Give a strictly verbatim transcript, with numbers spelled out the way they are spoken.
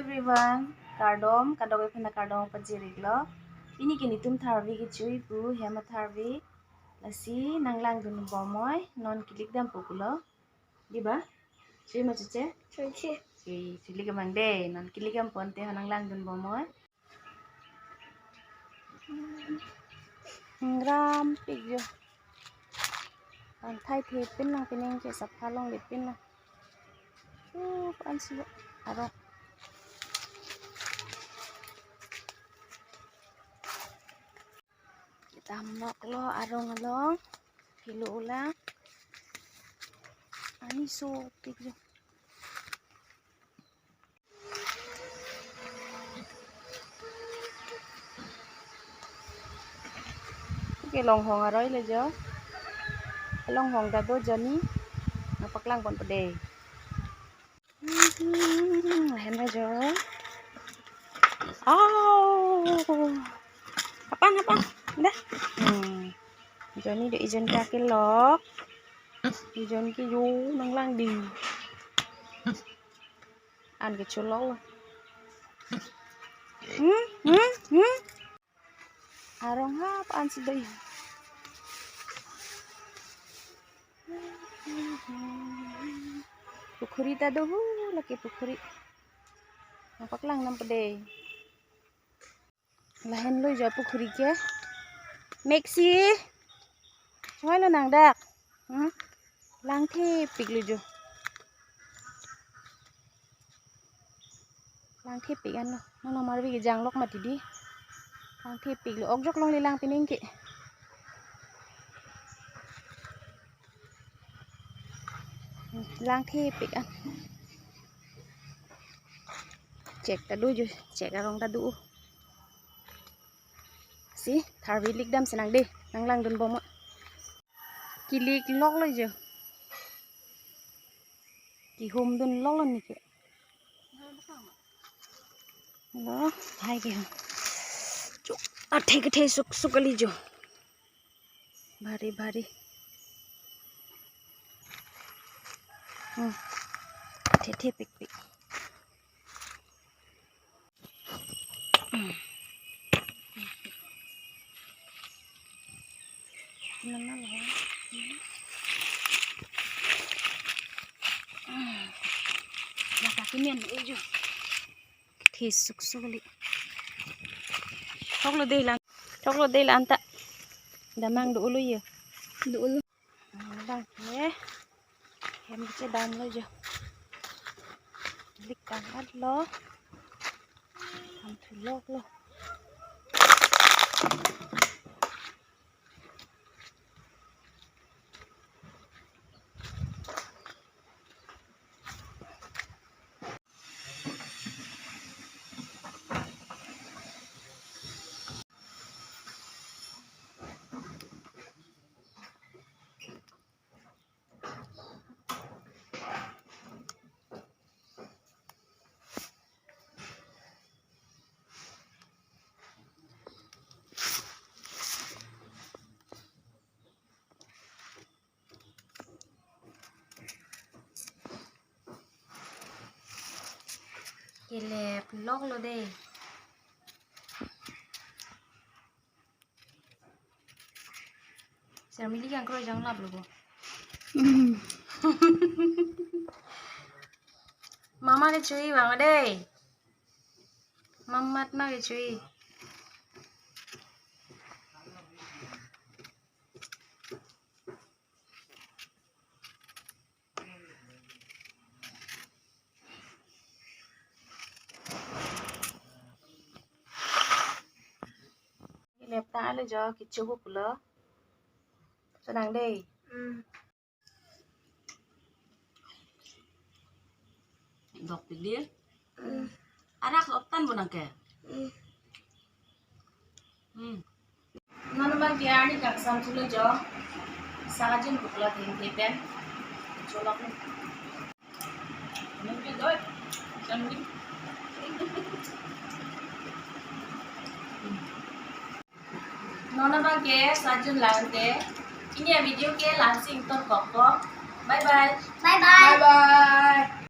Everyone, kardom, kadokave aphan ta kardom pajir-iklo. Pini ke netum tharve kechui pu, hem atharve. Lasi nanglangdun bom noi, non kilik dampo pulo. Di ba? Chui ma chuche? Chui, chui. Chui, chui lik abang de, non kilik dam ponte ho nanglangdun bom noi. Ngrampik jo. An thai the pin lang pining ke sapha longle pin lang. Chup ansi aro. Kedam noklo arong along. Kilo ulang. Ani sopik jo. Ke longhong aroi le jo. Longhong ta do joni. Nangpaklang ponpo de. Hmm, lahenlo jo. Oh. Apang, apang. Dah. Hmm. Joni do ijon ke kelok. Ijon ke yo nanglang di. An ke cholok. Hmm, hmm, hmm. Arong hap ansi doi. Pukhuri ta do hu lake pukhuri. Nangpaklang dampo de. Lahenlo jo pukhuri ke. Meksi. Choi lo nang dak. Hmm? Langthepik lo jo. Langthepik anlo. Nono marvi kejang lok mati di. Langthepik lo. Okjok longle lang pining ke. Langthepik an. Chek ta do jo. Chek arong ta do. Si, tharve lik damsi nang de. Nanglangdun bom. Kilik loklo jo. Kihumdun loklo neke. Lo, hai kihum. Chuk, athe kethe suksuk kali jo. Bhari, bhari. Hmm. Athe thepikpik. Hmm. Nana lo. Hmm. Laka kimen, eh, jo. Kethe suksuk kali. Thoklo de lang. Thoklo de la anta. Damnang do-olo ye. Do-olo. Abang ke. Hem chedamlo jo. Lik tang-atlo. Ham thu loklo. Kelep loklo de. Sermili kangkroi janglaplo bo. Mama kechui vang de. Mamat ma kechui. Lep ta ale jo kichu pu pulo. Sedang dei. Hmm. Dok pili. Hmm. Arak optan bo nang ke. Hmm. Hmm. Non abang ke arni kaksam thulo jo. Sahajin bukla tin tin pen. Cholok ni. Nang ke doi. Jam ni. Non abang ke sahajin lang te. Pini avideo ke la-ansi ingtonkokpo. Bye bye. Bye bye. Bye bye.